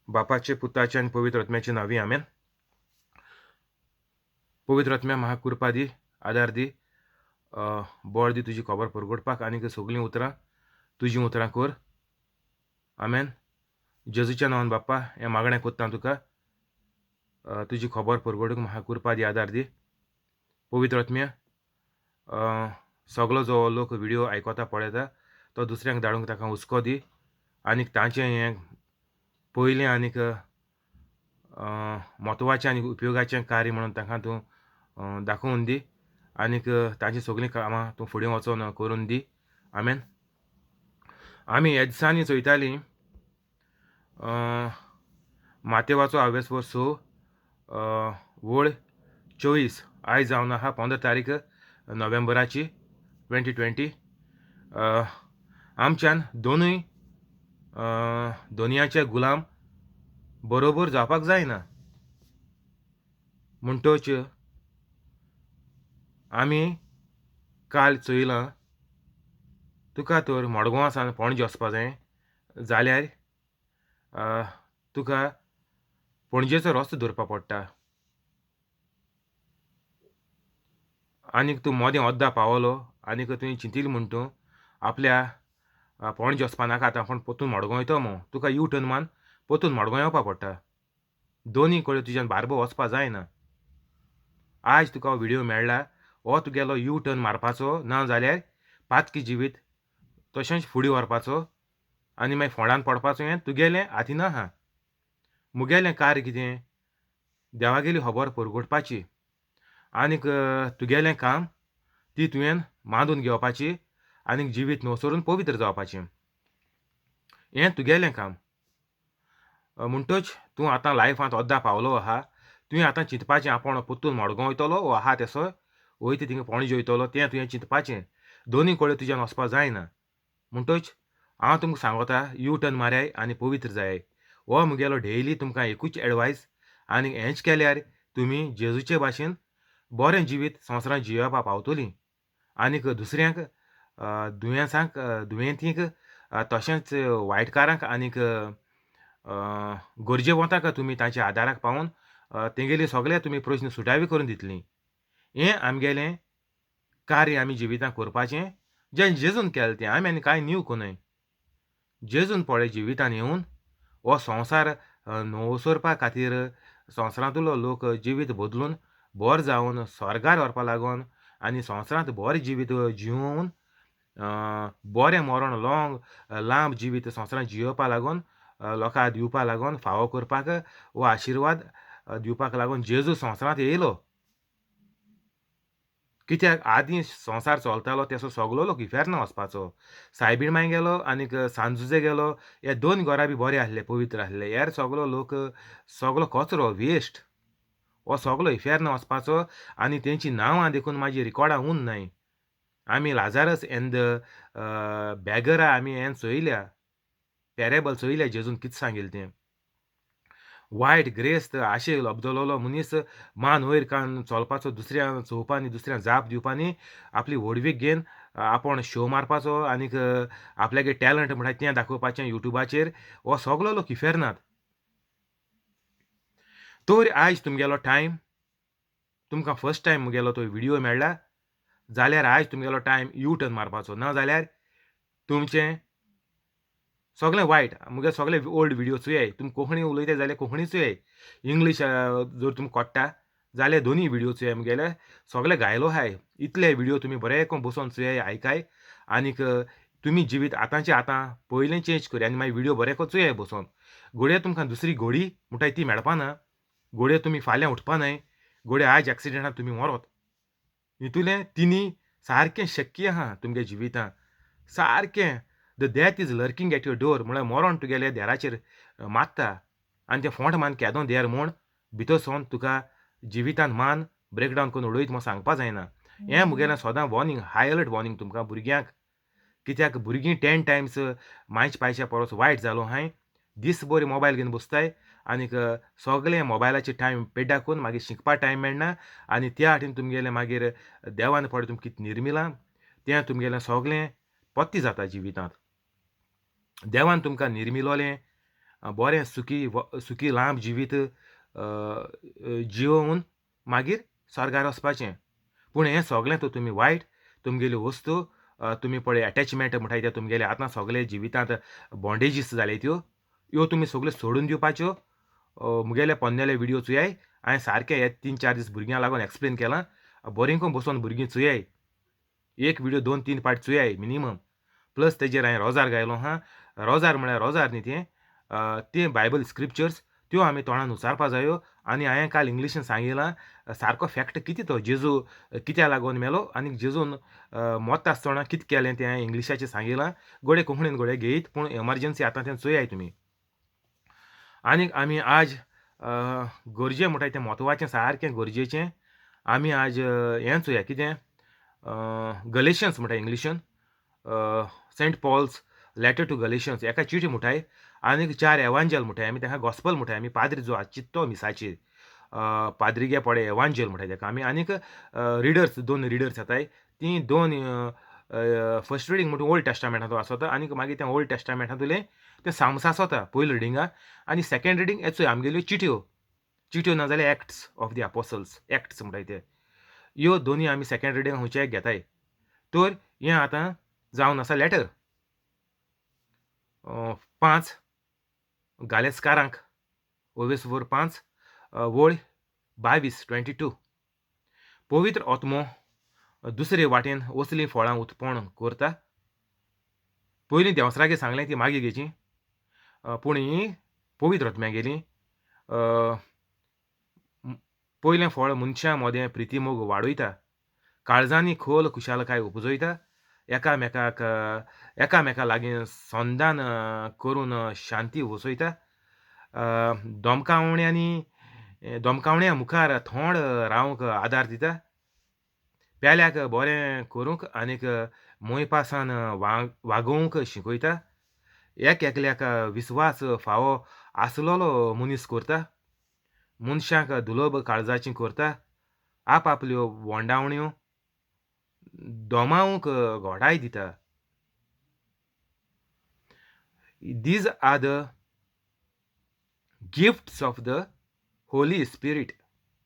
बापाचे, पुताचे आनी पवित्र आत्म्याचे नांवी, आमेन. पवित्र आत्म्या, म्हाका कृपा दी, आदार दी, बळ दी तुजी खबर परगटपाक आनीक सगळीं उतरां तुजीं उतरां कर. आमेन. जेजूच्या नांवान बाप्पा हें मागणें कोत्ता तुका, तुजी खबर परगटूंक म्हाका कृपा दी, आदार दी. पवित्र आत्म्या, सगलो जो लोक व्हिडियो आयकता पळयता तो दुसऱ्यांक धाडूंक ताका हुस्को दी आनीक तांचें हें पयलें आनीक म्हत्वाचें आनी उपयोगाचें कार्य म्हणून तांकां तूं दाखोवन दी आनीक तांचीं सगळीं कामां तूं फुडें वचोन करून दी. आमेन. आमी ह्या दिसांनी चोयतालीं मातेवाचो आवेसवर 6 वळ 24, आयज जावन आहा 15 तारीख नोव्हेंबराची 2020. आमच्यान दोनूय दोनयाचे गुलाम बरोबर जावपाक जायना, म्हणटच आमी काल चोयलां तुका तर मडगांव सावन पणजे वचपा जाय जाल्यार तुका पणजेचो रस्तो धरपा पडटा आनीक तूं मोदें अर्दा पावलो आनीक तुवें चिंतिल्लें म्हूण तूं आपल्या पणजे वचपा नाका आतां, पूण परतून मडगांव वयतो मो, तुका यू टर्न मान परतून मडगांव येवपा पडटा. दोनी कडेन तुज्यान बारबो वचपा जायना. आयज तुका व्हिडियो मेळ्ळा हो तुगेलो यू टर्न मारपाचो, ना जाल्यार पातकी जिवीत तशेंच फुडें व्हरपाचो आनी मागीर फोंडान पडपाचो हें तुगेलें हातीन आहा. मुगेलें कार्य कितें, देवागेली खबर परगटपाची आनीक तुगेलें काम ती तुवें मांदून घेवपाची आनीक जिवीत नवसरून पवित्र जावपाचें, हें तुगेलें काम. म्हणटच तूं आतां लायफांत अर्दा पावलो आहा, तुवें आतां चिंतपाचें आपूण परतून मडगांव वयतलो वो आहा तेसो वयता थिंगा पणजे वयतलो तें तुवें चिंतपाचें. दोनूय कडेन तुज्यान वचपा जायना. म्हणटच हांव तुमकां सांगता यू टर्न माराय आनी पवित्र जाय. हो मुगेलो डेली तुमकां एकूच एडवायस आनी हेंच केल्यार तुमी जेजूचे भाशेन बरें जिवीत संवसारांत जियोवपाक पावतलीं आनीक दुसऱ्यांक दुयेंसांक दुयेंतींक तशेंच वायटकारांक आनीक गरजेवंतांक तुमी तांच्या आदाराक पावून तेंगेली सगळे तुमी प्रस्न सुटावे करून दितलीं. हें आमगेलें कार्य आमी जिवितांत करपाचें जें जेजून केलें तें आमी आनी कांय न्यू कोनय. जेजून पळय जिवितान येवन हो संवसार नवसरपा खातीर संवसारांतलो लोक जिवीत बदलून बरो जावन स्वर्गार व्हरपा लागून आनी संवसारांत बरें जिवीत जिवून बरें मरण लाँग लांब जिवीत संवसारांत जियोवपा लागून लोकांक दिवपा लागून फावो करपाक हो आशिर्वाद दिवपाक लागून जेजू संवसारांत येयलो. कित्याक आदीं संवसार चलतालो तेसो सगलो लोक इफेर्ना वचपाचो. सायबीण मांय गेलो आनीक सांजुजे गेलो, हे दोन घरां बी बरे आसले पवित्र आसले. हेर सगलो लोक सगलो कचरो वेस्ट, हो सगलो इफेर्ना वचपाचो आनी तेंची नांवां देखून मागीर रिकॉर्डां उरनाय. आमी लाजारस एन the बॅगरा आमी हें चोयल्या, पॅरेबल चोयल्या जेजून कितें सांगिल्लें तें. वायट ग्रेस्त आशे लब्दलोलो मनीस मान वयर काडून चलपाचो, दुसऱ्या चोवपानी दुसऱ्या जाप दिवपानी आपली व्हडवीक घेवन आपूण शो मारपाचो आनीक आपल्यागे टॅलंट म्हणटा तें दाखोवपाचें युट्यूबाचेर, हो सगलो लोक इफेर्नात. तर आयज तुमगेलो टायम, तुमकां फर्स्ट टायम मुगेलो तो व्हिडियो मेळ्ळा जाल्यार आयज तुमगेलो टायम यू टर्न मारपाचो, ना जाल्यार तुमचें सगळें वायट. मुगे सगळे ओल्ड व्हिडियो चोयाय, तुमी कोंकणी उलयता जाल्यार कोंकणी चोयाय, इंग्लीश जर तुमकां कळटा जाल्यार दोनूय व्हिडियो चोयाय मुगेले सगळे घायलो आहाय. इतले व्हिडियो तुमी बरे करून बसोन चोयाय आयकाय आनीक तुमी जिवीत आतांचें आतां पयलें चेंज करया आनी मागीर व्हिडियो बरे करून चोयाय बसोन. घडये तुमकां दुसरी घोडी म्हणटाय ती मेळपा ना, घडये तुमी फाल्यां उठपा न्हय, घडये आयज एक्सिडेंटान तुमी मरोत. हितूलें तिनी सारकें शक्य आहा तुमगे जिवितांत, सारकें. The death is lurking at your door म्हळ्यार मरण तुगेल्या देराचेर मारता आनी तें फोंट मान केदो देर म्हूण भितर सावन तुका जिवितान मान ब्रेकडावन करून उडयत म्हूण सांगपा जायना. हें मुगेलें सदां वॉर्निंग, हाय अलर्ट वॉर्निंग तुमकां भुरग्यांक. कित्याक भुरगीं 10 टायम्स मायचे पायच्या परस वायट जालो हांय, दीसभर मोबायल घेवन बसताय आनीक सगळें मोबायलाचेर टायम पेड्डा करून मागीर शिकपा टायम मेळना आनी त्या हातीन तुमगेलें मागीर देवान पळय तुमकां कितें निर्मिलां तें तुमगेलें सगळें पत्ती जाता जिवितांत. देवान तुमकां निर्मिलोलें बरें सुखी सुखी लांब जिवीत जियोवन मागीर स्वर्गार वचपाचें. पूण हें सगलें तर तुमी वायट तुमगेल्यो वस्तू तुमी पळय एटॅचमेंट म्हणटाय ते तुमगेले आतां सगले जिवितांत बॉन्डेजीस जाले त्यो ह्यो तुमी सगल्यो सोडून दिवपाच्यो. मुगेले पोन्नेले विडियो चोयाय, हांवें सारकें हे 3-4 दीस भुरग्यांक लागून एक्सप्लेन केलां. बरें करून बसोन भुरगीं चोयाय, एक विडियो 2-3 पार्ट चोयाय मिनिमम. प्लस तेजेर हांवें रोजार गायलो आहा. रोजार म्हळ्यार रोजार न्ही तें, तें बायबल स्क्रिप्चर्स त्यो आमी तोंडान उचारपा जायो. आनी हांवें काल इंग्लिशीन सांगिलां सारको फॅक्ट कितें तो जेजू कित्याक लागून मेलो आनी जेजून मोत्ता आसतना कितें केलें तें हांवें इंग्लिशाचें सांगिलां. गोडे कोंकणीन गोडे घेयत, पूण एमर्जन्सी आतां तें चोयाय तुमी. आनीक आमी आज गरजे म्हणटाय तें म्हत्वाचें सारकें गरजेचें आमी आज हें चोया कितें गलेशन्स म्हणटा इंग्लिशीन, Saint Paul's letter to Galatians एका चिटी म्हणटाय. आनीक 4 एवांजेल म्हणटाय आमी, ताका गॉस्पल म्हणटाय आमी. पाद्री जो आसा चित्तो मिसाचेर पाद्रिगे पडे एवांजेल म्हणटाय ताका आमी. आनीक रिडर्स 2 रिडर्स येताय, तीं 2 फर्स्ट रिडींग म्हणटा ओल्ड टेस्टामेंटांतलो आसता आनीक मागीर तें ओल्ड टेस्टामेंटांतलें तें साम्स आसता पयलीं रिडिंगा. आनी सेकेंड रिडींग हें चोय आमगेल्यो चिट्यो, चिट्यो ना जाल्यार acts of the apostles, acts म्हणटाय ते. ह्यो दोनूय आमी सेकेंड रिडींग खंयच्याय घेताय. तर हें आतां जावन आसा लेटर 5 गालेस्कारांक ओवेसवर 5 वळ 22 22. पवित्र आत्मो दुसरे वाटेन असलीं फळां उत्पन्न करता. पयलीं देंवसरागे सांगलें ती मागीर घेची, पूण ही पवित्र आत्म्या गेली. पयलें फळ मनशां मदें प्रितीमोग वाडयता, काळजांनी खोल खुशालकाय उपजयता, एकामेकाक एकामेका लागीं संदान करून शांती वसयता, दोमकावण्यांनी दोमकावण्या मुखार थोंड रावंक आदार दिता, पेल्याक बरें करूंक आनीक मोयपासान वागोवंक शिकयता, एक एकल्याक विस्वास फावो आसलेलो मनीस करता, मनशांक दुलोब काळजाची करता, आपआपल्यो वोंडावण्यो दोमावंक घोडाय दिता. These are the gifts of the Holy Spirit.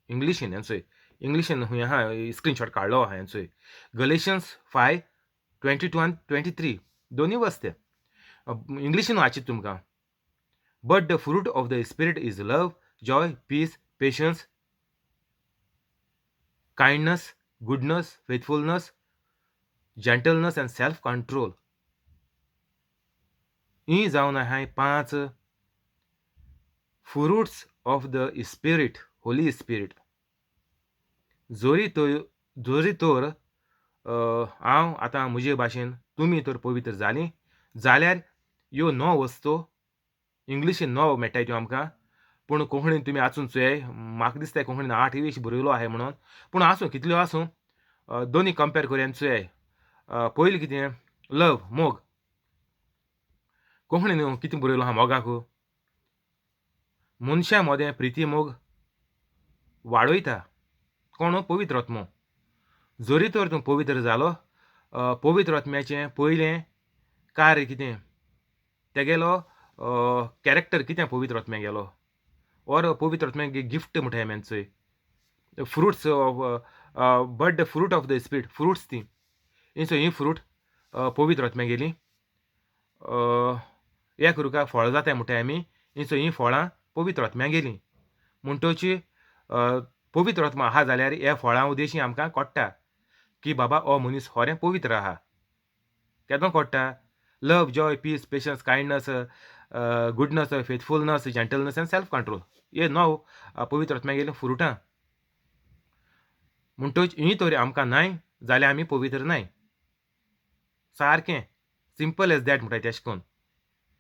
इंग्लिशीन हें चोय, इंग्लिशीन खंय आहा स्क्रीनशॉट काडलो आहा हें चोय. गलेशन्स 5:22 आनी 23 दोनूय वस्त ते इंग्लिशीन वाचीत तुमकां. But the fruit of the Spirit is love, joy, peace, patience, kindness, goodness, faithfulness, gentleness and self control. ही जावन आहाय 5 fruits of the Spirit, Holy Spirit. जोरी तर हांव आतां म्हजे भाशेन तुमी तर पवित्र जालीं जाल्यार ह्यो 9 वस्तू इंग्लिशीन 9 मेळटाय त्यो आमकां, पूण कोंकणीन तुमी आसून चोयाय. म्हाका दिसता कोंकणीन 8 वीस बरयलो आहाय म्हणून, पूण आसूं कितल्यो आसूं दोनी कंपेर करून चोयाय. पयलीं कितें लव मोग, कोंकणीन कितें बरयलो आहा मोगाक, मनशां मदें प्रिती मोग वाडयता कोण पवित्र आत्मो. जरी तर तूं पवित्र जालो, पवित्र आत्म्याचें पयलें कार्य कितें, तेगेलो कॅरेक्टर कितें पवित्र आत्म्या गेलो, ओर पवित्र आत्म्या गिफ्ट म्हणटाय आमी चोय, fruits of but the fruit of the Spirit, fruits तीं चोय ही फ्रूट पवित्र आत्म्या गेली. एक रुखाक फळ जाताय म्हणटाय आमी, ही चोय ही फळां पवित्र आत्म्या गेलीं. म्हणटची पवित्र आत्मा आहा जाल्यार ह्या फळां उदेशी आमकां कळटा की बाबा हो मनीस खरें पवित्र आहा. केदो कळटा? Love, joy, peace, patience, kindness, goodness, faithfulness, gentleness and self control. हे 9 पवित्र आत्म्या गेलीं फ्रुटां. म्हणटच ही तर आमकां नाय जाल्यार आमी पवित्र नाय. सारकें सिंपल एज that म्हणटाय तेशें करून.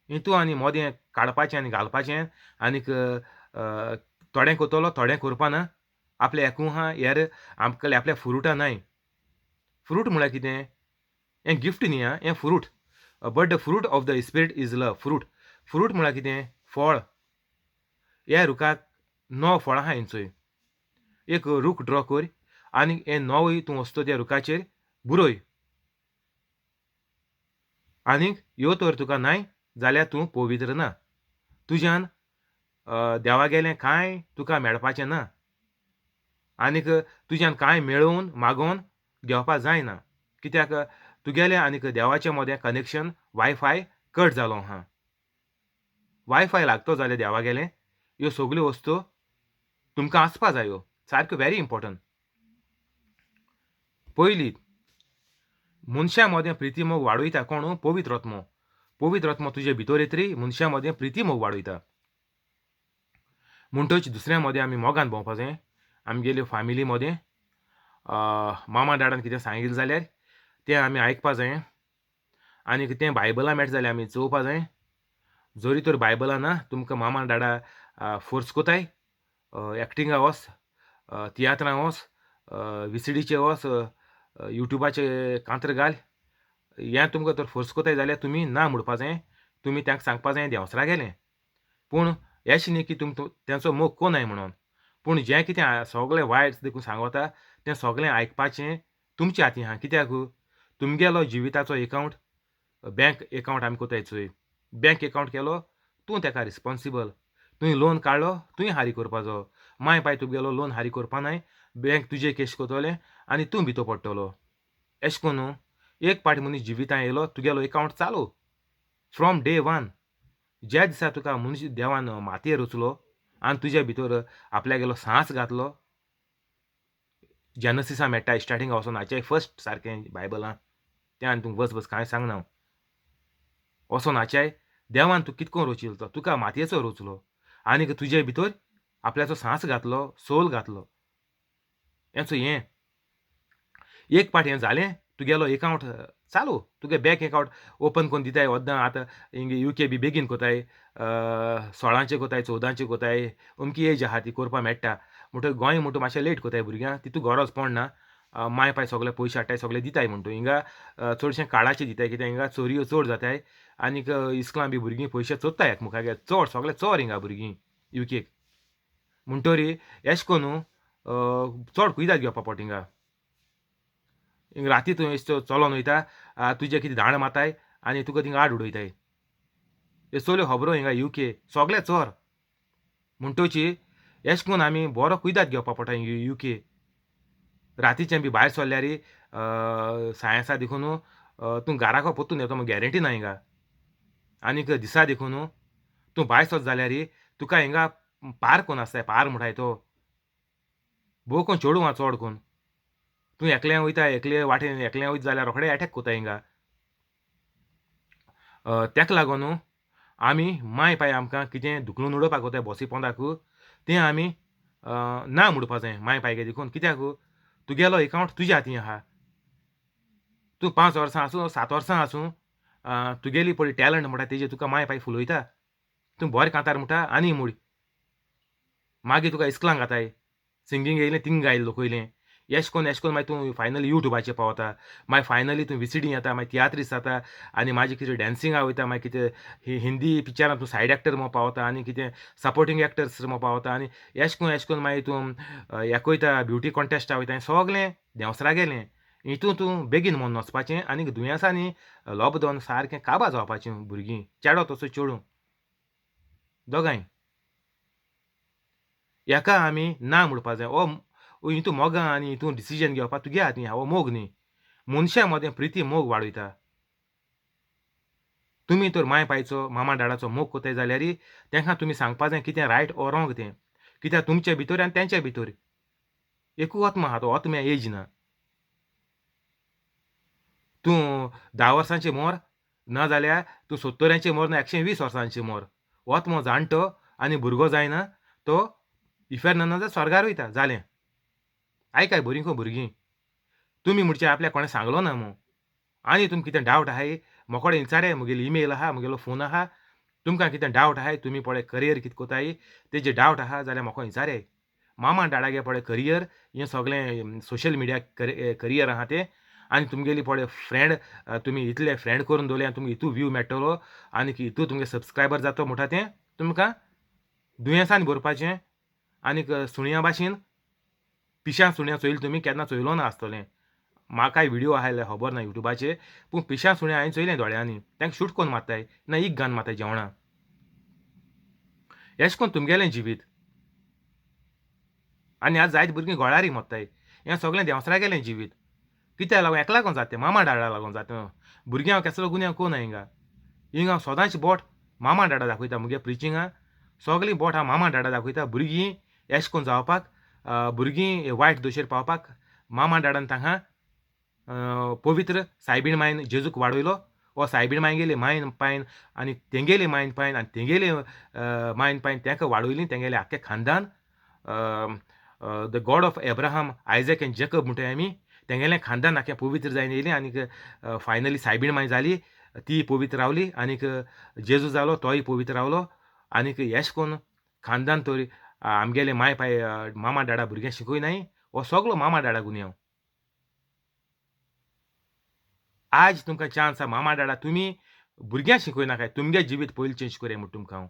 हितू आनी मोदें काडपाचें आनी घालपाचें आनीक थोडें करतलो थोडें करपा ना, आपलें एकू आहा हेर आमकां आपल्या फ्रुटां नाय. फ्रूट म्हळ्यार कितें? हें गिफ्ट न्ही आं, हें fruit. But the fruit of the Spirit is love. Fruit, fruit म्हळ्यार कितें? फळ. ह्या रुखाक 9 फळां आहा चोय. एक रूख ड्रॉ कर आनी हे 9 तूं वचतो त्या रुखाचेर बरय, आनीक ह्यो तर तुका नाय जाल्यार तूं पवित्र ना. तुज्यान देवागेलें कांय तुका मेळपाचें ना आनीक तुज्यान कांय मेळोवन मागोवन घेवपा जायना कित्याक तुगेलें आनीक देवाचे मदें कनेक्शन वायफाय कट जालो आहा. वायफाय लागतो जाल्यार देवागेलें ह्यो सगल्यो वस्तू तुमकां आसपा जायो, सारक्यो व्हेरी इम्पोर्टंट. पयली मनशां मदें प्रिती मोग वाडयता कोण? पवित्र आत्मो. पवित्र आत्मो तुजे भितर येतरी मनशां मदें प्रिती मोग वाडयता. म्हणटच दुसऱ्या मदें आमी मोगान भोंवपा जाय. आमगेले फामिली मदें मामा डाडान कितें सांगिल्लें जाल्यार तें आमी आयकपा जाय आनीक तें बायबलां मेळटा जाल्यार आमी चोवपा जाय. जरी तर बायबलां ना तुमकां मामा डाडा फोर्स कोताय एक्टिंगा वच, तियात्रां वच, विसिडीचे वच, युट्यूबाचे कांत्र घाल, हें तुमकां तर फोर्स कोताय जाल्यार तुमी ना म्हणपा जाय. तुमी तांकां सांगपा जाय देंवसरा गेलें. पूण अशें न्ही की तुमी तेंचो मोग कोनाय म्हणून, पूण जें कितें सगळें वायट देखून सांगता तें सगळें आयकपाचें तुमच्या हातीन आहा. कित्याक तुमगेलो जिविताचो एकावंट बँक एकावंट आमी कोताय चोय, बँक एकावंट केलो तूं तेका रिस्पोन्सिबल. तुवें लोन काडलो तुवें हारी करपाचो, माय पाय तुगेलो लोन हारी करपा नाय, बँक तुजे केश कोतोलें आनी तूं भितर पडटलो. एशें कोन्न एक पाटी मनीस जिवितां येयलो तुगेलो एकावंट चालू फ्रॉम डे वन. ज्या दिसा तुका मनीस देवान मातयेर रचलो आनी तुज्या भितर आपल्यागेलो सांस घातलो, जेनसिसा मेळटा स्टार्टिंगा वचोन हाचें फर्स्ट सारकें बायबलां तें आनी तुमकां बस बस कांय सांगना हांव. वचोन हाच्याय देवान तुका कितको रचिल्लो तो तुका मातयेचो रचलो आनीक तुजे भितर आपल्याचो सांस घातलो, सोल घातलो. हेंचो हें एक पाट हें जालें तुगेलो एकावंट चालू, तुगे बँक एकावंट ओपन करून दिताय ओद्दां. आतां हिंगा युके बी बेगीन कोताय, 16 कोताय, 14 कोताय, अमकी एज आहा ती करपा मेळटा. म्हणटकीर गोंय म्हणटा मातशें लेट कोताय भुरग्यांक, तितू गरज पडना. माय पाय सगळे पयशे हाडटाय सगळे दिताय म्हणटा. हिंगा चडशें कार्डाचेर दिताय कित्याक हिंगा चोरयो चड जाताय आनीक इस्कलां बी भुरगीं पयशे चोरताय एकमेकागेर चड, सगळे चोर हिंगा भुरगीं युकेक. म्हणटरी एशें कोन्न चड कुयदाद घेवपा पडटा हिंगा. हिंगा राती तूं एशें चलोन वयता तुजें कितें धाण मारताय आनी तुका थिंगा आड उडयताय. ह्यो सगल्यो खबरो हिंगा युके सगळे चोर. म्हणटची एशें कोन्न आमी बरो कुयदाद घेवपा पडटा युके. रातीचें बी भायर सरल्यार सायन्सा देखून तूं घराको परतून येता म्हूण गॅरंटी ना हिंगा. आनीक दिसा देखून तूं भायर सरता जाल्यार तुका हिंगा पार कोन्न आसताय, पार म्हणटाय तो भोव कोन्न चेडूं आहा चड कोन्न. तूं एकलें वयता एकले वाटेन एकलें वयता जाल्यार रोखडें एटॅक कोताय हिंगा. तेका लागून आमी माय पाय आमकां कितें धुकलून उडोवपाक वताय बसी पोंदाक तें आमी ना म्हणपा जाय माय पायगे देखून. कित्याक तुगेलो एकावंट तुज्या हातीन आहा. तूं 5 वर्सां आसूं 7 वर्सां आसूं तुगेली पळय टॅलंट म्हणटा तेजेर तुका माय पाय फुलयता. तूं बरें कांतार म्हणटा आनी म्हूण मागीर तुका इस्कलांक घाताय, सिंगींग येयलें थिंग गायलें लोकयलें, एशें कोन्न एशें कोन्न मागीर तूं फायनली युट्यूबाचेर पावता, मागीर फायनली तूं विसिडी येता, मागीर तियात्रीस जाता आनी मागीर कितें डॅन्सिंगा वयता, मागीर कितें हिंदी पिक्चरान तूं सायड एक्टर म्हूण पावता आनी कितें सपोर्टींग एक्टर्स म्हूण पावता आनी एशें कोन्न एशें कोन्न मागीर तूं हेका वयता ब्युटी कॉन्टेस्टा वयता, सगलें देंवसरा गेलें. हितून तूं बेगीन मोन वचपाचें आनी दुयेंसांनी लोबदोन सारकें काबार जावपाचें भुरगीं, चेडो तसो चेडूं दोगांय. हेका आमी ना म्हणपा जाय. हो हितून मोगां आनी हितून डिसिजन घेवपा तुगे हातीन आहा, हो मोग न्ही. मनशां मदें प्रिती मोग वाडयता. तुमी तर माय पायचो मामा डाडाचो मोग कोताय जाल्यार तेंकां तुमी सांगपा जाय कितें रायट ऑर रोंग तें, कित्याक तुमचे भितर आनी तेंच्या भितर एकू आत्मा आहा, तो आत्म्या एज ना. तूं 10 वर्सांचें मोर ना जाल्यार तूं 70 मोर ना 120 वर्सांचें मोर, आत्मो जाणटो आनी भुरगो जायना तो इफेर्नान ना जाल्यार स्वर्गार वयता. जालें. आयकाय बरीं खो भुरगीं, तुमी म्हणचे आपल्याक कोणें सांगलो ना मू आनी तुमकां कितें डावट आहाय मोकोडे विचाराय, म्हगेली इमेल आहा, म्हगेलो फोन आहा, तुमकां कितें डावट आहाय तुमी पळय करियर कितें कोताय तेजे डावट आहा जाल्यार म्हाका विचाराय. मामा डाडागे पळय करियर हें सगळें सोशल मिडिया करियर आहा तें, आनी तुमगेली पळय फ्रेंड तुमी इतले फ्रेंड करून दवरले आनी तुमकां इतू व्यू मेळटलो आनी इतू तुमगे सबस्क्रायबर जातो म्हणटा तें तुमकां दुयेंसान भरपाचें. आनीक सुण्या भाशेन पिश्यां सुण्या चोयलें तुमी केन्ना चोयलो ना आसतलें, म्हाकाय व्हिडियो आहा जाल्यार खबर ना युट्यूबाचेर, पूण पिश्यां सुण्या हांवें चोयलें दोळ्यांनी, तांकां शूट करून मारताय ना एक गान मारताय जेवणां. एशें कोन्न तुमगेलें जिवीत. आनी आतां जायतीं भुरगीं गोळारी मोत्ताय. हें सगळें देंवचारागेलें जिवीत. कित्याक लागून हेका लागून जाता तें, मामा डाडा लागून जाता. भुरग्यांक केसलो गुन्यांव कोन्ना हिंगा. हिंगा हांव सदांच बोट मामा डाडा दाखयता मुगे प्रिचिंगा. सगळीं बोट हांव मामा डाडा दाखयता. भुरगीं एशें कोन्न जावपाक, भुरगीं वायट दशेर पावपाक मामा डाडान तांकां पवित्र सायबीण मायन जेजूक वाडयलो. हो सायबीण मायगेली मायन पायन आनी तेंगेली मायन पायन आनी तेंगेली मायन पायन तांकां वाडयली तेंगेलें आख्खें खानदान. The God of Abraham, Isaac and Jacob म्हणटाय आमी, तेंगेलें खानदान आख्खें पवित्र जायन येयलें आनीक फायनली सायबीण माय जाली, ती पवित्र रावली आनीक जेजू जालो तोय पवित्र रावलो. आनीक एशें कोन्न खानदान तर आमगेले माय पाय मामा डाडा भुरग्यांक शिकयनाय. हो सगलो मामा डाडा गुन्यांव. आज तुमकां चान्स आसा मामा डाडा तुमी भुरग्यांक शिकयनाकाय, तुमगे जिवीत पयलीं चेंज करया म्हूण तुमकां हांव.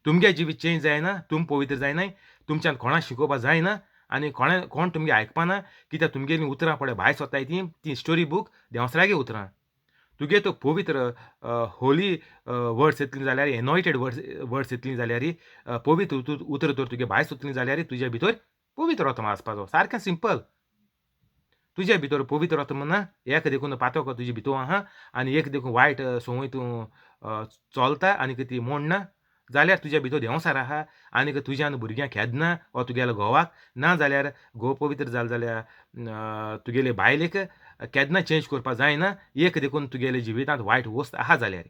तुमगे जिवीत चेंज जायना, तुम पवित्र जायनाय, तुमच्यान कोणा शिकोवपा जायना आनी कोणा कोण तुमगे आयकपाना, कित्याक तुमगेलीं उतरां पळय भायर सोदताय तीं तीं स्टोरी बूक देंवचारागे उतरां. तुगे तो पवित्र होली वर्ड्स येतली जाल्यार, एनॉयटेड वर्ड्स येतली जाल्यार, पवित्र उतरां तर तुगे भायर सोदतली जाल्यार तुजे भितर पवित्र आत्मा आसपाचो. सारकें सिंपल. तुजे भितर पवित्र आत्मा ना, एक देखून पातक तुजे भितर आहा आनी एक देखून वायट संवय तूं चलता आनी ती मोडना जाल्यार तुज्या भितर देंवचार आहा आनीक तुज्यान भुरग्यांक खेदना वा तुगेल्या घोवाक, ना जाल्यार घोव पवित्र जालो जाल्यार तुगेले बायलेक केन्ना चेंज करपाक जायना, एक देखून तुगेले जिवितांत वायट वस्त आहा जाल्यार.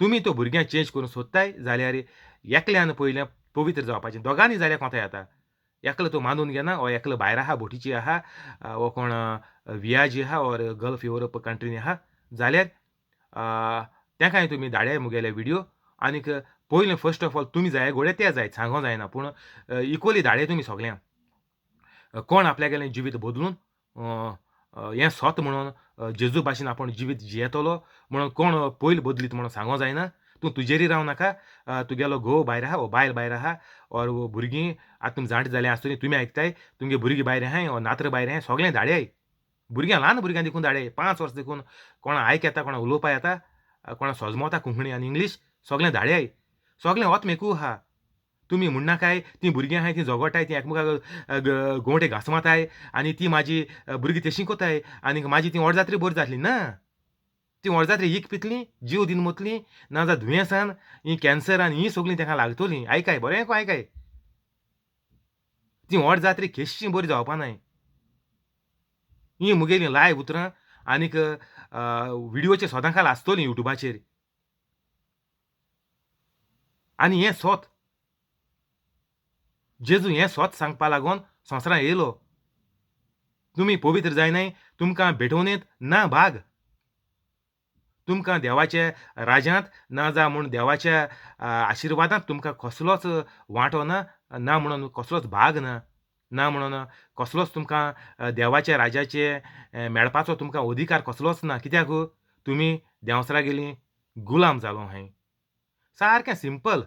तुमी तो भुरग्यांक चेंज करूंक सोदताय जाल्यार एकल्यान पयलें पवित्र जावपाचें. दोगांनी जाल्यार कोंता येता. एकलो तूं मानून घेना, ओ एकलो भायर आहा, बोटीची आहा, वो कोण वियाजी आहा ऑर गल्फ युरोप कंट्रीनी आहा जाल्यार तेकाय तुमी धाडयाय मुगेले विडियो. आनीक पयलें फर्स्ट ऑफ ऑल तुमी जाय घोडे ते जाय सांगो जायना, पूण इक्वली धाडयाय तुमी सगल्यांक. कोण आपल्यागेलें जिवीत बदलून हें सत म्हणून जेजू भाशेन आपूण जिवीत जियेतलो म्हणून कोण पयलीं बदलीत म्हणून सांगो जायना. तूं तुजेरय राव नाका, तुगेलो घोव भायर आहा वो बायल भायर आहा ऑर भुरगीं आतां तुमी जाणटी जालीं आसतलीं, तुमी आयकताय तुमगे भुरगीं भायर आहाय वो नात्र भायर आहाय, सगळें धाडयाय. भुरग्यां ल्हान भुरग्यां देखून धाडयाय, 5 वर्सां देखून कोणा आयक येता, कोणा उलोवपा येता, कोणा सजमोता कोंकणी आनी इंग्लीश, सगळें धाडयाय. सगळें ओतमेकू आहा. तुमी म्हणनाकाय तीं भुरगीं आहाय तीं झगडटाय, तीं एकमेकाक गोंवटे घांस मारताय आनी ती म्हाजी भुरगीं तशीं कोताय आनी म्हाजी तीं व्हड जातरी बरी जातली ना. तीं व्हड जातरी ईक पितलीं, जीव दिवन मोतलीं, ना जाल्यार दुयेंसान हीं कॅन्सरान हीं सगळीं तांकां लागतलीं. आयकाय बरें आयकाय, तीं व्हड जातरी केश्शीं बरीं जावपा नाय. हीं मुगेलीं लायव उतरां आनीक विडियोचेर सदां काल आसतलीं युट्यूबाचेर. आनी हें सत, जेजू हें सत सांगपा लागून संवसारांत येयलो. तुमी पवित्र जायनाय, तुमकां भेटवणेंत ना भाग, तुमकां देवाच्या राजांत ना जा म्हूण देवाच्या आशिर्वादांत तुमकां कसलोच वांटो ना, ना म्हणून कसलोच भाग ना, ना म्हणून कसलोच तुमकां देवाच्या राजाचे मेळपाचो तुमकां अधिकार कसलोच ना. कित्याक तुमी देंवचारागेलीं गुलाम जालो आहाय. सारकें सिंपल.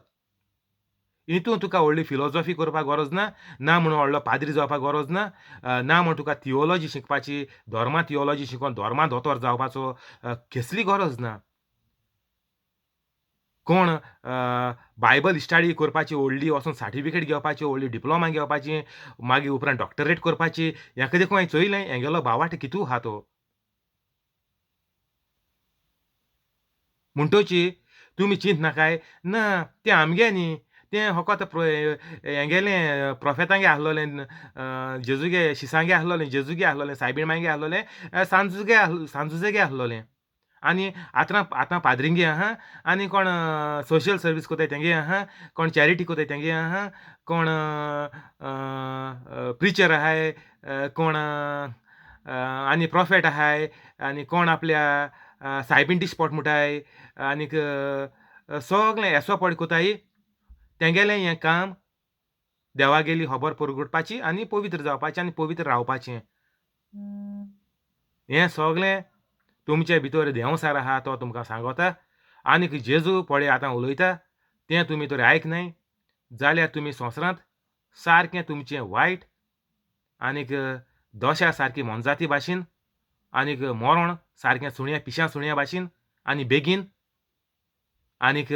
हितून तुका व्हडली फिलोजॉफी करपाक गरज ना, ना म्हणून व्हडलो पाद्री जावपाक गरज ना, ना म्हण तुका थियोलॉजी शिकपाची, धर्मा थियोलॉजी शिकोन धर्मा दोतोर जावपाचो कसली गरज ना. कोण बायबल स्टडी करपाची व्हडली वचून सर्टिफिकेट घेवपाची, व्हडली डिप्लोमा घेवपाची, मागीर उपरांत डॉक्टरेट करपाची, हेका देखून हांवें चोयलें हेगेलो भावार्थ कितू आहा तो. म्हणटोची तुमी चिंत नाकाय ना तें आमगे न्ही, तें फकत हेगेलें प्रोफेतांगे आसलोलें, जेजूगे शिसांगे आसलोलें, जेजूगे आसलोलें, सायबीण मायगे आसलोलें, सांजुगे सांजुजेगे आसलोलें. आनी आतां आतां पाद्रिंगे आहा, आनी कोण सोशल सर्वीस कोताय तेंगे आहा, कोण चॅरिटी कोताय तेंगे आहा, कोण प्रिचर आहाय, कोण आनी प्रोफेट आहाय, आनी कोण आपल्या सायबीण डिस्पोट म्हणटाय, आनीक सगळें एसो पड कोताय. तेंगेलें हें काम देवागेली खबर परगटपाची आनी पवित्र जावपाचें आनी पवित्र रावपाचें. हें सगळें तुमचे भितर देंवचार आहा तो तुमकां सांगता. आनीक जेजू पळय आतां उलयता तें तुमी तर आयकनाय जाल्यार तुमी संवसारांत सारकें तुमचें वायट आनीक दशा सारकी मोनजाती भाशेन आनीक मरण सारकें सुण्या पिश्या सुण्या भाशेन आनी बेगीन आनीक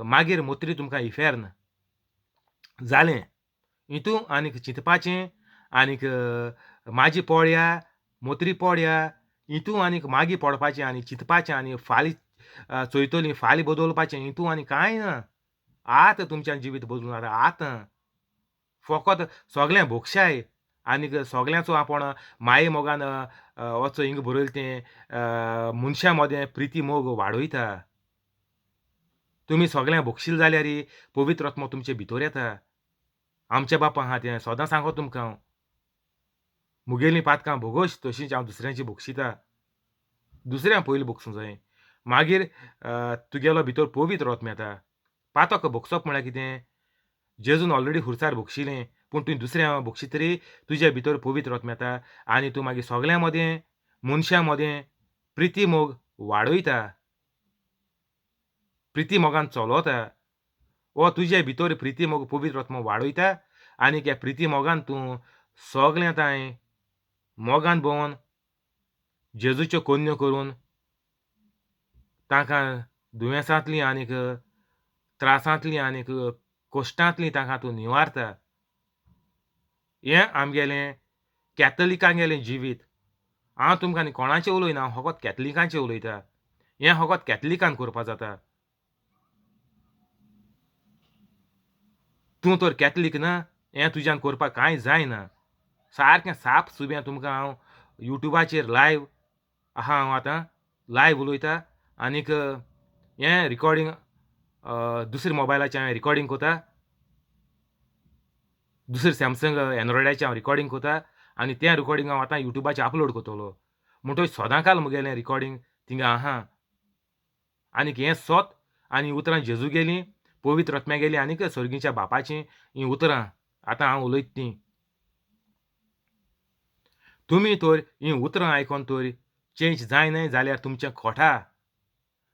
मागीर मोत्री तुमकां इफेर्न जालें. हितू आनीक चिंतपाचें आनीक म्हाजी पोळया मोत्री पोळया हितू आनीक मागीर पडपाचें आनी चिंतपाचें आनी फाल्यां चोयतोलीं फाल्यां बदलपाचें हितू आनी कांय ना. आतां तुमचें जिवीत बदलून जाता आतां. फोकोत सोगलें भोगशाय आनीक सोगल्यांचो आपूण माये मोगान वचो हिंगा बरयलें तें मनशां मदें प्रिती मोग वाडयता. तुमी सोगल्यां भोगशील जाल्यार पवित्र आत्मो तुमचे भितोर येता. आमच्या बापा आहा तें सदां सांगो तुमकां हांव. मुगेलीं पातकां भोगोश तशींच हांव दुसऱ्यांची भोगशिता. दुसऱ्यां पयलीं भोगसूं जाय मागीर तुगेलो भितर पवित्र आत्मो येता. पातक भोगसप म्हळ्यार कितें? जेजून ऑलरेडी खुर्सार भोगशिलें पूण तुवें दुसऱ्यां भोगशीत तरी तुज्या भितर पवित्र आत्मो येता आनी तूं मागीर सगल्यां मदें मनशां मदें प्रिती मोग वाडयता, प्रिती मोगान चलोता. वो तुजे भितर प्रिती मोग पवित्र आत्मो वाडयता आनी त्या प्रिती मोगान तूं सगळें तांय मोगान भोंवन जेजूच्यो कोन्न्यो करून तांकां दुयेंसांतलीं आनीक त्रासांतलीं आनीक कश्टांतलीं तांकां तूं निवारता. हें आमगेलें कॅथलिकांगेलें जिवीत. हांव तुमकां आनी कोणाचें उलयना, हांव फकत कॅथलिकांचें उलयता. हें फकत कॅथलिकान करपा जाता. तूं तर कॅथलीक ना, हें तुज्यान करपाक कांय जायना. सारकें साप सुबें तुमकां हांव युट्यूबाचेर लायव आहा, हांव आतां लायव उलयता आनीक हें रिकॉर्डिंग दुसऱ्या मोबायलाचेर हांवें रिकॉर्डिंग कोता, दुसरे सॅमसंग एन्ड्रॉयडाचेर हांव रिकॉर्डिंग कोता आनी तें रिकॉर्डिंग हांव आतां युट्यूबाचेर अपलोड करतलो. म्हणटकच सदांकाल मुगेलें रिकॉर्डिंग थिंगा आहा. आनीक हें सोत आनी उतरां जेजू गेलीं, पवित्र आत्म्या गेलीं आनीक सर्गीच्या बापाचीं हीं उतरां आतां हांव उलयता तीं. तुमी तर हीं उतरां आयकोन तर चेंज जायनाय जाल्यार तुमचें खोटा.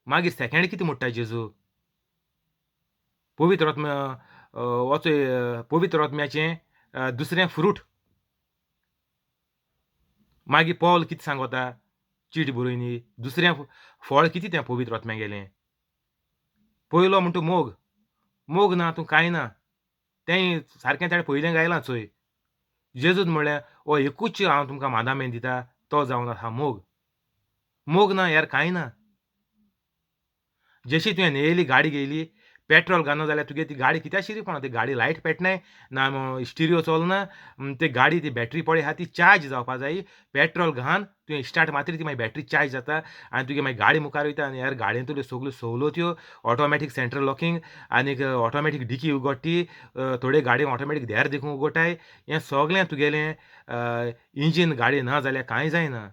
मागीर सेकेंड कितें म्हणटा जेजू? पवित्र आत्मा वचो पवित्र आत्म्याचें दुसरें फ्रूट. मागीर पॉल कितें सांगता चीट बरोयनी? दुसरें फळ कितें तें पवित्र आत्म्या गेलें? पयलो म्हणटा मोग. मोग ना तूं कांय ना. तें सारकें ताणें पयलें गायलां चोय. जेजून म्हणलें हो एकूच हांव तुमकां मादामेन दिता तो जावन आसा मोग. मोग ना यार कांय ना. जशी तुवें नेयली गाडी घेयली, पेट्रोल घालना जाल्यार तुगे ती गाडी कित्याक शिरी पडना, ती गाडी लायट पेटनाय ना स्टिरियो चलना, ती गाडी ती बॅटरी पळय आहा ती चार्ज जावपा जाय. पेट्रोल घान तुवें स्टार्ट मातरी ती मागीर बॅटरी चार्ज जाता आनी तुगे मागीर गाडी मुखार वयता आनी ह्या गाडयेंतल्यो सगल्यो सवलत्यो, ऑटोमॅटीक सेंट्रल लॉकींग आनीक ऑटोमॅटीक डिकी उगडटी, थोड्यो गाडयो ऑटोमॅटीक देर देखून उगडटाय. हें सगलें तुगेलें इंजीन गाडी ना जाल्यार कांय जायना.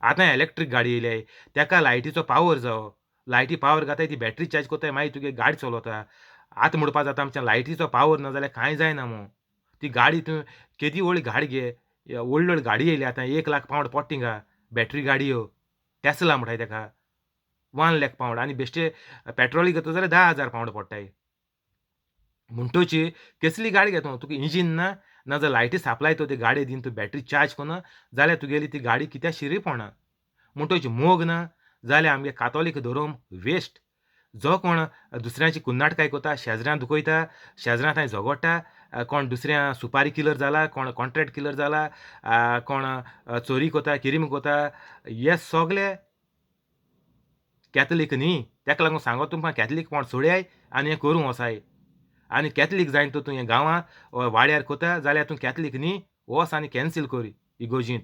आतां इलेक्ट्रीक गाडी येयल्याय तेका लायटीचो पावर जावो, लायटी पावर घाताय ती बॅटरी चार्ज कोत्ताय मागीर तुगे गाडी चलोता. आतां म्हणपा जाता आमच्या लायटीचो पावर ना जाल्यार कांय जायना मू. ती गाडी तूं केदी व्हडली गाडी घे, व्हडली व्हडली गाडी येयली आतां 1 लाख पावंड पोडटा थिंगा बॅटरी गाडयो, टेस्ला म्हणटाय तेका, 1 लाख पावंड आनी बेश्टे पेट्रोल घेता जाल्यार 10,000 पावंड पडटाय. म्हणटोची केसली गाडी घेता तुका इंजीन ना, ना जाल्यार लायटी सप्लाय तो ती गाडी दिवन तूं बॅटरी चार्ज कोन्ना जाल्यार तुगेली ती गाडी कित्याक शिरी पडना. म्हणटोची मोग ना जाल्यार आमगे कातोलीक धर्म वेस्ट. जो कोण दुसऱ्यांची कुन्नाटकाय कोता, शेजऱ्यां दुखयता, शेजऱ्यां थंय झगडटा, कोण दुसऱ्या सुपारी किलर जाला, कोण कॉन्ट्रॅक्ट किलर जाला, कोण चोरी कोता, किरीम कोता, हे सगले कॅथलीक न्ही. तेका लागून सांगो तुमकां कॅथलीकपण सोडयाय आनी हें करूं वसाय. आनी कॅथलीक जायन तर तूं हें गांवांत वाड्यार कोता जाल्यार तूं कॅथलीक न्ही, वच आनी कॅन्सील कर इगोर्जींत.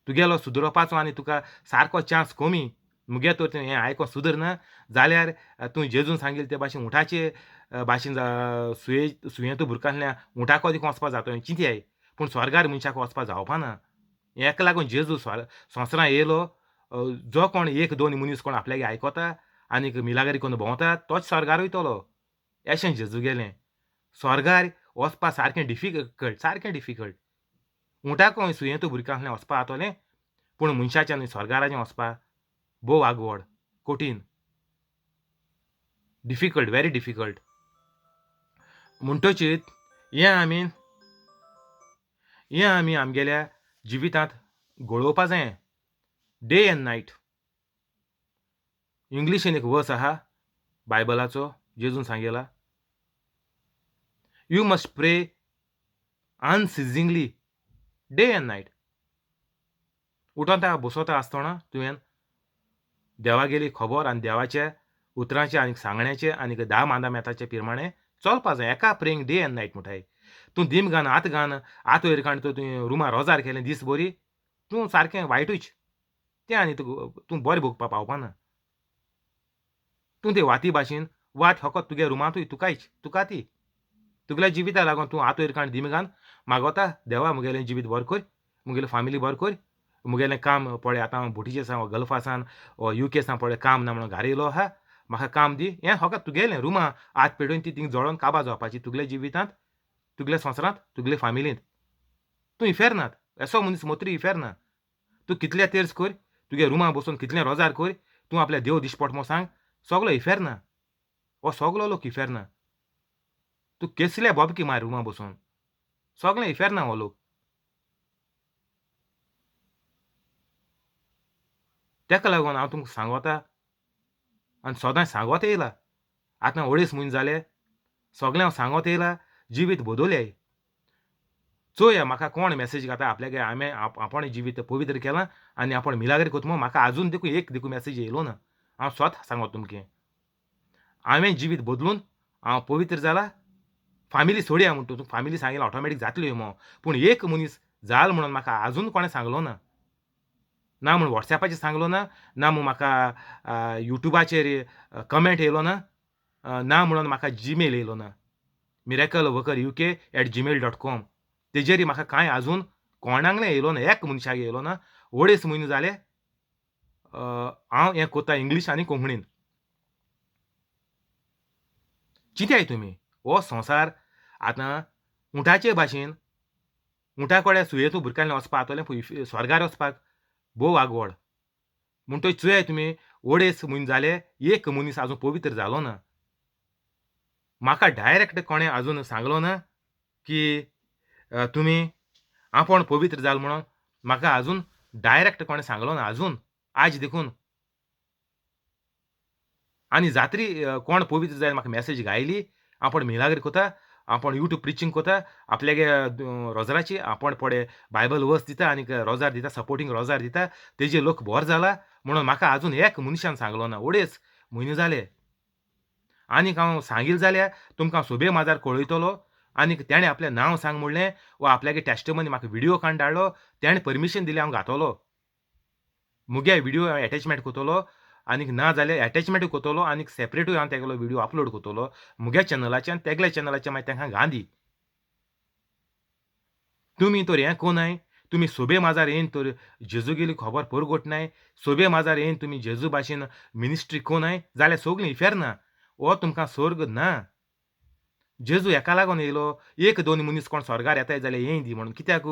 तुगेलो सुदरोवपाचो आनी तुका सारको चान्स कमी. मुगे तर तूं हें आयको सुदरना जाल्यार तूं जेजून सांगिल्लें ते भाशेन उंटाचे भाशेन सुये सुयें तूं बुरकासल्या उंटाको देखून वचपा जाता चिंतयाय, पूण स्वर्गार मनशाक वचपा जावपा ना. हेका लागून जेजू संवसारां येयलो. जो कोण 1-2 मनीस कोण आपल्यागे आयकोता आनीक मिलागरी कोन्न भोंवता तोच स्वर्गार वयतलो अशें जेजू गेलें. स्वर्गार वचपा सारकें डिफिकल्ट, सारकें डिफिकल्ट. उंटाको सुयें तूं बुरकासलें वचपा जातोलें, पूण मनशाच्यान न्हय स्वर्गाराचें वचपा भोव आगवड, कठीण, डिफिकल्ट, व्हेरी डिफिकल्ट. म्हणटचीत हें आमी आमगेल्या जिवितांत घडोवपा जायें, डे एंड नायट. इंग्लिशीन एक वर्स आहा बायबलाचो, जेजून सांगला, you must pray unceasingly day and night. उठोता बसोता आसतना तुवें देवागेली खबर आनी देवाचे उतरांचे आनी सांगण्याचे आनी 10 मांदामेताचे प्रमाणे चलपा जाय. एका प्रेइंग डे एंड नायट म्हणटाय. तूं दीम घान आत घान आत वयर काण तुवें रुमार रोजार केलें दीस बरी, तूं सारकें वायटूच तें आनी तूं बरें भोगपाक पावपाना. तूं ते वाती भाशेन वात फकत तुगे रुमांतूय तुकायच तुका ती तुगल्या जिविता लागून तूं आत वयर काण दीम घान मागोता, देवा मुगेलें जिवीत बरें कर, मुगेलें फामिली बरें कर, मुगेलें काम पळय आतां हांव बोटीचेर सा गल्फा सान वो युके सान पळय काम ना म्हणून घारा येयलो आहा, म्हाका काम दी. हें फकत तुगेलें रुमां आत पेटोवन ती थिंग जळोन काबा जावपाची तुगल्या जिवितांत, तुगल्या संवसारांत, तुगले फामिलींत. तूं इफेर्नात एसो मनीस मोत्री इफेर्ना. तूं कितले तेर्स कर, तुगे रुमां बसून कितलें रोजार कर, तूं आपल्या देव दिसपट म्हूण सांग, सगलो इफेर्ना. हो सगलो लोक इफेर्ना. तूं केसले बोबकी मार रुमां बसून, सगलें इफेर्ना हो लोक. तेका लागून हांव तुमकां सांगोता आनी सदांच सांगोत येयला. आतां 2.5 म्हयने जाले सगळें हांव सांगोत येयला, जिवीत बदलयाय. चोया म्हाका कोण मॅसेज घाता आपल्यागे हांवें आपण जिवीत पवित्र केलां आनी आपण मिलाग्री कोता म्हूण, म्हाका आजून देखून एक देखून मॅसेज येयलो ना. हांव स्वता सांगोत तुमकां, हांवें जिवीत बदलून हांव पवित्र जाला. फामिली सोडया म्हणटा, तूं फामिली सांगिल्लें ऑटोमॅटीक जातली म्हूण, पूण एक मनीस जाल म्हणून म्हाका आजून कोणें सांगलो ना. ना म्हूण वॉट्सॅपाचेर सांगलो ना, ना म्हूण म्हाका युट्यूबाचेर कमेंट येयलो ना, ना म्हणून म्हाका जीमेल येयलो ना. miracleworkeruk@gmail.com तेजेर म्हाका कांय आजून कोणाकलें येयलो ना, एक मनशाक येयलो ना. 2.5 म्हयने जाले हांव हें कोता इंग्लीश आनी कोंकणीन. चिंताय तुमी, हो संवसार आतां उंटाचे भाशेन, उंटा कडेन सुयेतू भुरग्यांनी वचपाक जातलें, स्वर्गार वचपाक भोव आगवड. म्हणटकीर चोयाय तुमी, 2.5 म्हयने जाले एक मनीस आजून पवित्र जालो ना. म्हाका डायरेक्ट कोणें आजून सांगलो ना की तुमी आपूण पवित्र जाल म्हणून, म्हाका आजून डायरेक्ट कोणें सांगलो ना आजून आज देखून. आनी जात्री कोण पवित्र जाय म्हाका मॅसेज गायली, आपूण मिलाग्री कोता, आपूण युट्यूब प्रिचींग कोता, आपल्यागे रोजराची आपूण पळय बायबल वर्स दिता आनी रोजार दिता, सपोर्टींग रोजार दिता, तेजे लोक बोर जाला म्हणून म्हाका आजून एक मनशान सांगलो ना. 2.5 म्हयने जाले. आनीक हांव सांगील जाल्यार तुमकां सोबे माजार कळयतलो. आनीक तेणें आपलें नांव सांग म्हणलें वा आपल्यागे टेस्टिमनी म्हाका व्हिडियो काडून धाडलो, तेणें परमिशन दिलें हांव घातलो, मुगे व्हिडियो हांव एटॅचमेंट कोतलो, आनीक ना जाल्यार एटॅचमेंटूय कोतलो आनीक सेपरेटूय हांव तेगेलो व्हिडियो अपलोड कोतलो मुगे चॅनलाचेर आनी तेगल्या चॅनलाचेर मागीर तेंकां गांधी. तुमी तर हें कोनाय, तुमी सोबे माजार येवन तर जेजूगेली खबर परगटनाय, सोबे माजार येवन तुमी जेजू भाशेन मिनिस्ट्री कोनाय जाल्यार सगळीं इफेर्ना. हो तुमकां स्वर्ग ना. जेजू हेका लागून येयलो, 1-2 मनीस कोण स्वर्गार येताय जाल्यार येय दी म्हणून. कित्याक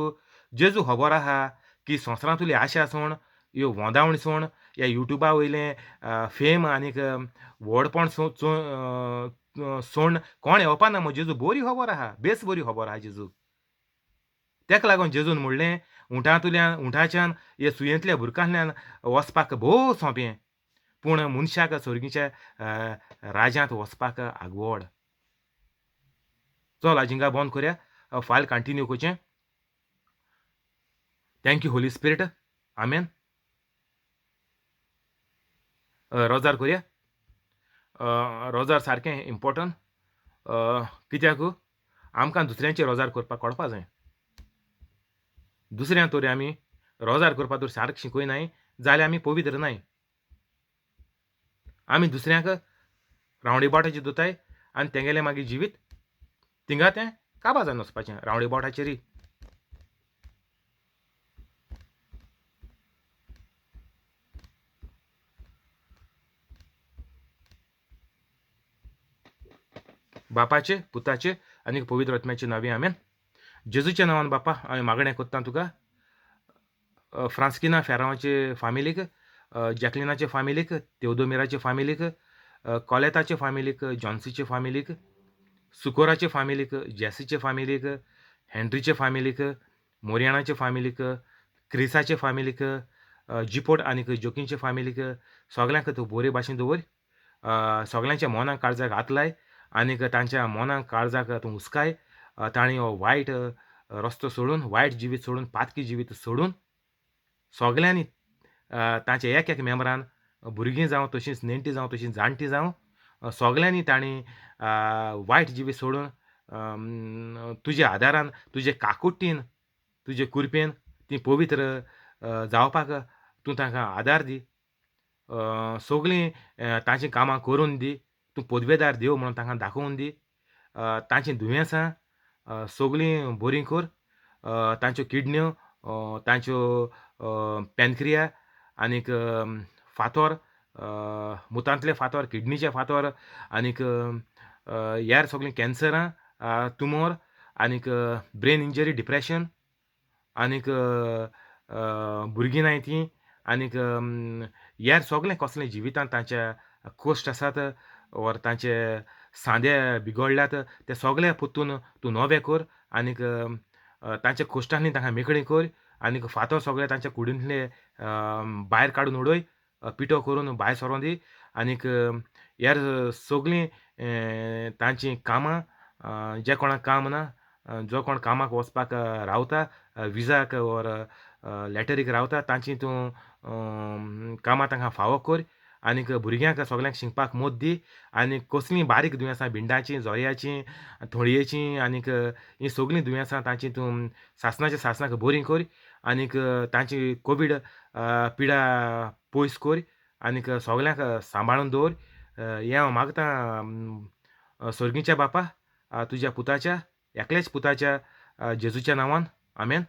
जेजू खबर आहा की संवसारांतली आशा सोण, ह्यो वोंदावण सोण, ह्या युट्यूबा वयलें फेम आनीक व्हडपण सोण कोण येवपा ना म्हूण जेजू बरी खबर आहा, बेस बरी खबर आहा जेजू. तेका लागून जेजून म्हणलें, उंटांतल्यान उंटाच्यान हे सुयेंतल्या बुरकांतल्यान वचपाक भोव सोंपें, पूण मनशाक स्वर्गीच्या राज्यांत वचपाक आगवड. चल आज हिंगा बंद करया, फायल कंटिन्यू करचें. Thank you Holy Spirit, amen. रोजार करया. रोजार सारकें इम्पोर्टंट, कित्याक आमकां दुसऱ्यांचे रोजार करपाक कळपा जाय. दुसऱ्यां तर आमी रोजार करपाक तर सारकें शिकयनाय जाल्यार आमी पवित्र नाय. आमी दुसऱ्यांक रावंडी बोटाचेर दोताय आनी तेंगेलें मागीर जिवीत थिंगा तें काबार जावन वचपाचें रावंडी बोटाचेरय. बापाचे पुताचे आनी पवित्र आत्म्याचे नांवे आमेन. जेजूच्या नांवान बापा हांवें मागणें कोत्ता तुका, फ्रांस्किना फेरांवाचे फामिलीक, जॅकलिनाचे फामिलीक, तेवदोमिराचे फामिलीक, कॉलेताचे फामिलीक, जॉन्सीचे फामिलीक, सुकोराचे फामिलीक, जेसीचे फामिलीक, हेनरीचे फामिलीक, मोरियाणाचे फामिलीक, क्रिसाचे फामिलीक, जिपोट आनीक जोकींचे फामिलीक सगल्यांक तूं बोरे भाशेन दवर. सगल्यांच्या मोनाक काळजाक हात लाय आनीक तांच्या मोनाक काळजाक तूं हुस्काय. तांणी हो वायट रस्तो सोडून, वायट जिवीत सोडून, पातकी जिवीत सोडून सगल्यांनी तांच्या एक एक मेंबरान, भुरगीं जावं तशींच नेणटीं जावं तशींच जाणटीं जावं, सगल्यांनी तांणी वायट जिवीत सोडून तुज्या आदारान, तुजे काकुटीन, तुजे कुरपेन तीं पवित्र जावपाक तूं तांकां आदार दी. सगलीं तांचीं कामां करून दी. तूं पदवेदार देव म्हणून तांकां दाखोवन दी. तांचीं दुयेंसां सगलीं बरीं कर. तांच्यो किडन्यो, तांच्यो पॅनक्रिया आनीक फातोर, मुतांतले फातोर, किडनीचे फातोर आनीक हेर सगलीं कॅन्सरां, तुमोर आनीक ब्रेन इंजरी, डिप्रेशन आनीक भुरगीं नाय तीं आनीक हेर सगलें कसलें जिवितांत तांच्या कश्ट आसात ओर तांचे सांदे बिगडल्यात ते सगळे परतून तूं नवे कर आनीक तांच्या कश्टांनी तांकां मेकळी कर आनीक फातर सगळे तांच्या कुडींतले भायर काडून उडय, पिठो करून भायर सरोन दी आनीक हेर सगळीं तांचीं कामां, जे कोणाक काम ना, जो कोण कामाक वचपाक रावता, विजाक ओर लॅटरीक रावता, तांची तूं कामां तांकां फावो कर आनीक भुरग्यांक सगल्यांक शिकपाक मदत दी आनी कसलीं बारीक दुयेंसां, भिंडाचीं, जोऱ्याचीं, थोळयेचीं आनीक हीं सगलीं दुयेंसां तांची तूं सासणाच्या सासणाक बरीं कर आनीक तांची कोवीड पिडा पयस कर आनीक सगल्यांक सांबाळून दवर. हें हांव मागतां सर्गीच्या बापा, तुज्या पुताच्या, एकल्याच पुताच्या, जेजूच्या नांवान, आमेन.